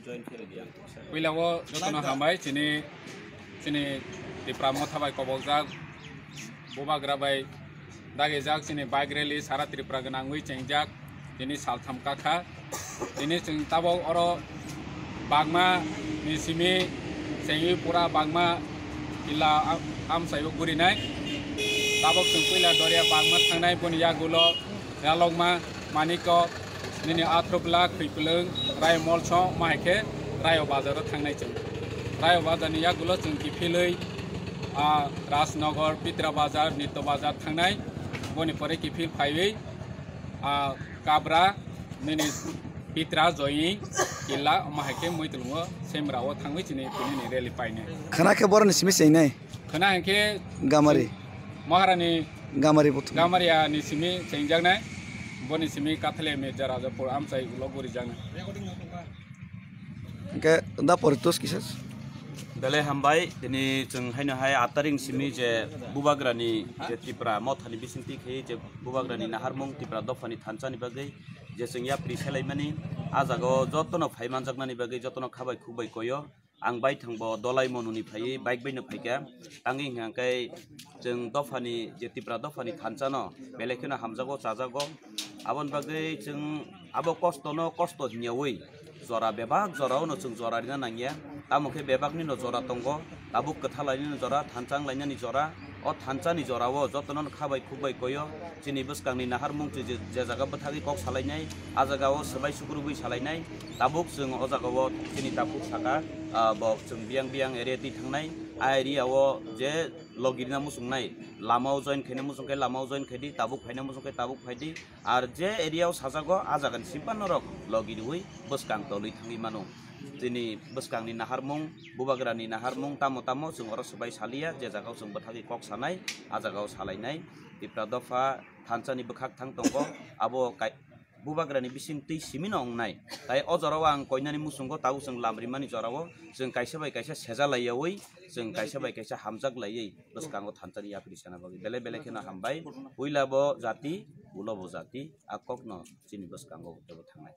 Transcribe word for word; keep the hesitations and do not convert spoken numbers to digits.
Puila o jotono hambai chini, chini Tipra Motha bai kobokjak, Bubagra bai dagijak chini bike rally sara Tripura gwnangwi chengjak, tini saltham kakha. Tini chwng tabok oro bagma ni simi chengwi pura bagma kila am-, amsaibo gurinai. Tabok chwng puila Doria bagma thangnai, boni yagulo Ralokma, Manikok, nini Athropla, Khwiplwng, Raimolso, ma hai khe Rayo Bazar o thangnai chwng. Rayo Bazar ni yagulo chwng kiphilwi, ah, Rajnagar, Pitra Bazar, Nitto Bazar thangnai. Boni pore kiphil phaiwi, ah, Kabra, nini Pitra, Joying, Killa, ma hai khe Muitlungo, Semra o thangwi chini tini ni rally painai. Khana khe boroni simi chengnai? Khana hinkhe Gamari. Maharani Gamari buthum. Gamari ani simi chengjaknai. Boni simi Kathale Mirza Rajapur amchai ulo gurijaknai. Hinkhe da poritos kisa. Belai hambai, tini chwng haino hai aat tarik simi je Bubagrani je Tipra Mothani bisingtwi khe je Bubagrani naharmung Tipra dophani thansani bagwi je chwng yapri selaimani, ah jagao jotono phai manjaknani bagwi jotono khabai khukbai koyo. Ang baithang bo Dolai Monuni phaiwi bike baino phaikha. Tangwi hwnkha khe chwng dophani, je Tipra dophani thansano belai kheno hamjago, chajago. Aboni bagwi chwng abo kostono kosto hinyawi jora bebak jorao no chwng jora rina nangya. Tamo khe bebakni no jora tongo, tabuk kwthalainani jora, thansa wnglainani jora. O thansani jorao jotono khabai khukbai koyo. Chini bwskangni naharmung chwng je, je jaga bwthagwi kok salainai, ah jagao swbai sukrubwi salainai. Tabuk chwng o jagao chini takhuk saka, ah, bo chwng biyang biyang area twi thangnai. A area o je logirina muchungnai, lamao join khaina muchung khe lamao join khaidi, tabuk phaina muchung khe tabuk phaidi. Ar je area o sajago, ah jagani simpan norok logiriwi bwskang tolwi thangwi mano. Chini bwskangni naharmung, Bubagrani naharmung tamo tamo chwng oro swbai saliya, je jagao chwng bwthagwi kok sanai, ah jagao salainai. Tipra dopha thansani bwkhak thang tongo, abo kai-, Bubagrani bising twi simino wngnai. Tai o jorao ang koinani muchungo tabuk chwng lam rimani jorao chwng kaisa bai kaisa seja laiyawi, chwng kaisa bai kaisa hamjak laiwi bwskango thansani yapri sana bagwi belai belai kheno hambai. Puila bo jati, ulo bo jati, a kokno chini bwskango tebo thangnai.